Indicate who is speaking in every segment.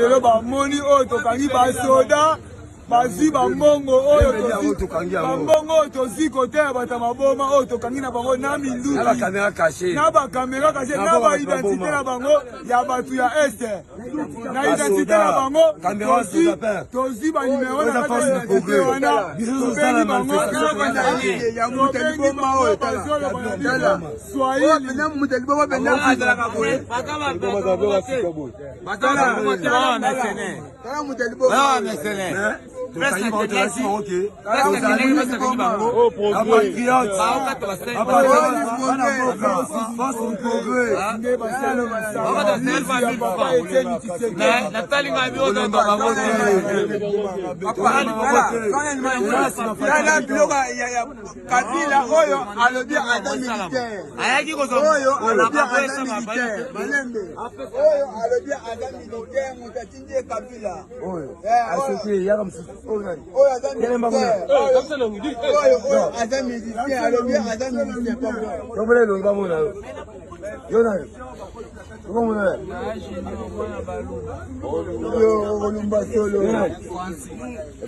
Speaker 1: Lelo bamoni oyo tokangi basoda, bazwi bambongo oyo bambongo oyo tozwi kote ya bato ya maboma oyo tokangi na bango na minduki na bakamera kashe na baidentité na bango ya bato ya este na identité na bango, tozwi banimero na kati ya identité wana, tobengi bango, tobengi bango, bazoloba na biso Swahili. Nde basala ya papa Etienne Tshisekedi.
Speaker 2: Tala biloko ya Kabila oyo alobi aza militaire, oyo alobi aza militaire, malembe, oyo alobi aza militaire, moto atindi ye Kabila.
Speaker 3: Oyo
Speaker 2: aza militaire, oyo aza militaire, alobi aza militaire, pardon.
Speaker 3: Yo nani? Okomona
Speaker 2: yo olumba solo.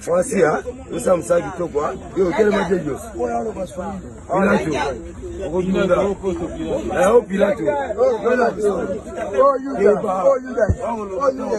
Speaker 3: Francis, hein? Osala mosala kitoko, yo otelema te nyonso. Pilato, okotunda. O Pilato.
Speaker 2: Oh, Yuda, oh, Yuda, oh, Yuda.